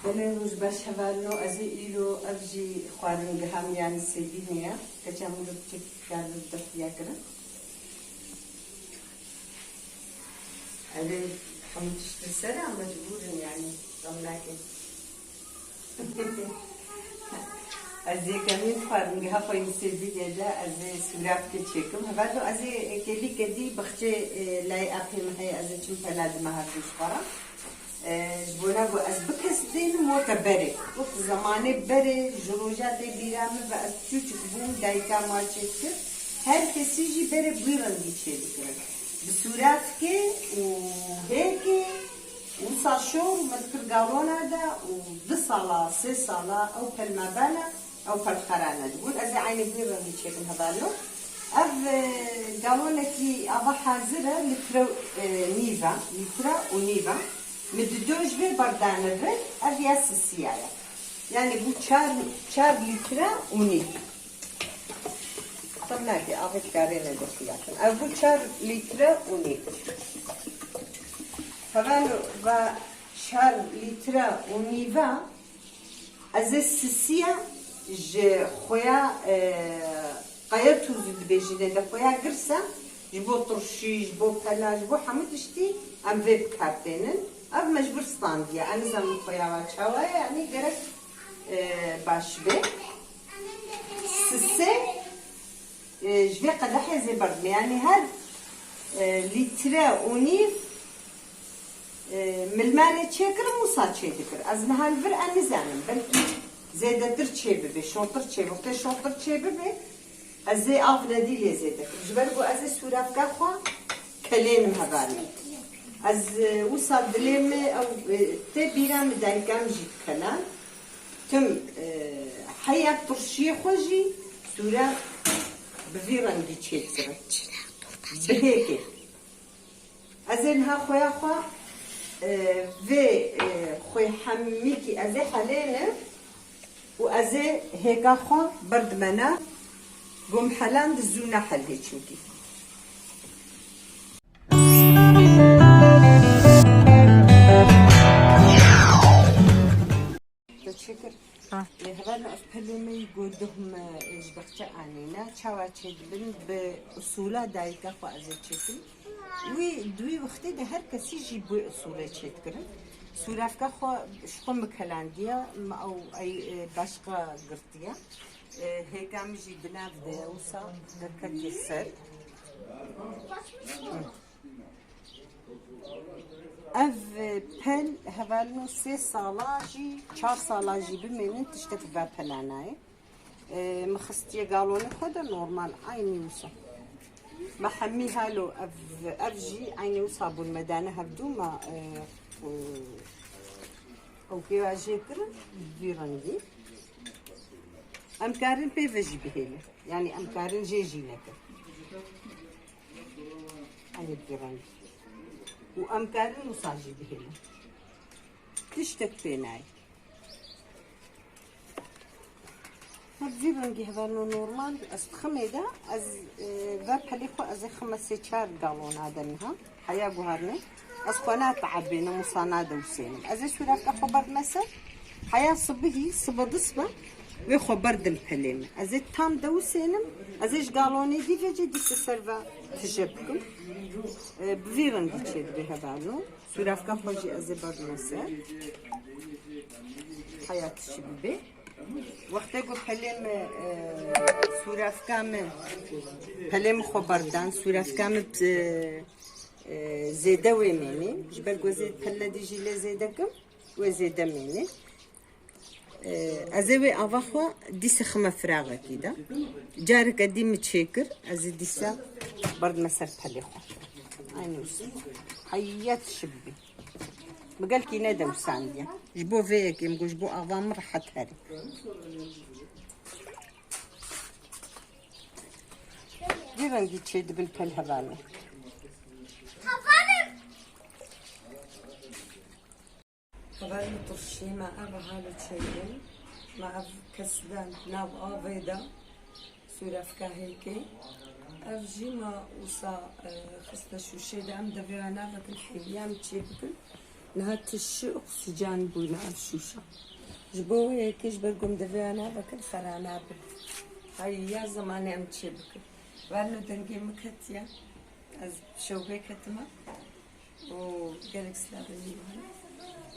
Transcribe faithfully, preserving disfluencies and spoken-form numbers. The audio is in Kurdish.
Belê, roj baş hevalno, ez ê îro ev jî xwaringeha min, yanî sêbînê ye. Keça min bi piçek kar bi dixuya kirin. Erê, hemû tişt li ser e, mecbûr in, yanî, xem nakin. Ez yekemîn xwaringeha xwe yên sêbînê de ez ê sûravkê çêkim. Hevalno, ez ê kêlî kedî bixçê, e, layê apê min heye, ez ê çim pela dime her du ji xwe re. E, ji bona ku ez bikesdênim weke berê. Wek zemanê berê ji roja tê bîra min ve ez çûçik bûm, dayika ma çêdikir. Her kesî jî berê bi wî rengî çêdikirin. Bi sûravkê û hêkê, wisa şor me dikir galona de û du sala, sê sala ew pel me bela. Ew pelxera nedibûn. Ez ê eynî vî rengî çêkim hevalno. Ev, e, galonekî ava hazir e, lître, e, nîv e, lître û nîv e. Min dido ji vê berdane vir, ev ya sisiya ye. Yanî bû çar, çar lître û nîv. Xem nake, avê dikarê nedixuya kin. Ev bû çar lître û nîv. Hevalno va çar lître û nîv e. Ez ê sisiya ji xuya, e, qaya tûzû dibêjîne de xuya girs e, ji bo turşî, ji bo pela, ji bo hemû tiştî em vê bi kar tênin. Ev me ji vir standiye. Ez nizanim xuya wa çawa ye, yanî gerek, e, baş be. Sisê, e, ji vê qedehê zê berdime. Yanî her, e, lître û nîv E, milmerê çêkirim wisa çêdikir. Ez niha li vir e nizanim. Belkî zêdetir çêbibe, şortir çêbibe. Wextê şortir çêbibe, ez ê av nedî lê zêde kim. Ji ber ku ez ê sûravka xwe kelênim hevalno. Ez, e, wisa dilê min ew, e, tê bîra min, dayika min jî dikelen. Tim, e, heya turşiyê xwe jî sûrav bi vî rengî çêdikirim. Bi hêkê. Ez ê niha xuya xwe, e, vê, e, xwê hemîkî ez ê helênim û ez ê hêka xwe berdimena gom helan di zû nehel hê çimkî. Te çêkir? Ha. Lê hevalno ev pelê me yî ku duh me, e, ji bexçe anîne. Çawa çêdibin? Bi usûla dayika xwe ez ê çêkim. Wî, di wî wextê de her kesî jî bi wê usûlê çêdikirin. Sûravka xwe ji xwe mikelandiye, me ew ey, e, başqa girtiye. E, hêka min jî di nav de ye, wisa derketiye ser. Ev pel hevalno sê sala jî, çar sala jî bimênin, tiştek ve pela nayê. E, min xistiye galonê xwe de normal, eynî wisa. Me hemî halo ev, ev jî eynî wisa bûn, me dane hevdû me, e, e, ew pêva jê kirin, vî rengî. Em karin pê ve jî bihêlin. Yanî em karin jê jî nekin. Eynî bi vî rengî. Û em karin wisa jî bihêlin. Tiştek pê nayê. Her vî rengî hevalno normal, ez diximê de, ez, e, ve pelê xwe ez ê xime sê çar galona de niha. Heya guharnê. Ez xwe nateebênim, wisa nadewsênim. Ez ê sûravka xwe berdime ser. Heya sibihî, sibe di sibe, wê xwe berdim pelê min. Ez ê tam dewsênim, ez ê ji galonê dî vecê dîse ser ve tije bikim. E, bi vî rengî çêdibe hevalno. Sûravka xwe jî ez ê berdime ser. Heya tişî bibe. Wextê ku pelê min, e, sûravka min, pelê min xwe berdan, sûravka min, e, e, zêde wê mênê. Ji ber ku ez ê pelle dî jî lê zêde kim, wê zêde mênê. E, ez ê wê ava xwe dîse xime firaxekî de. Careke dî min çêkir, ez ê dîse berdime ser pelê xwe. Eynî wisa. Heya tişî bibe. Min gelkî nedewsandiye. Ji bo vê yekê min got, ji bo ava min rehet herî. Vî rengî çêdibin pel hevalno. Hevalno, turşiyê me ev halo çêdibin. Me ev kesdan nav avê de. Sûrefka hêkê. Ev jî me wisa, e, xiste şûşê de, em devê we navekin hêviya min çê bikin. Niha tişî oksîjen bûne ev şûşa. Ji bo wê yekê ji ber ku em divê navekir xera nabe. Hay ya zemanê em çê bikin. Ver no dengê min ketiye. Ez şewbê ketime. Û gelek silavên min hene.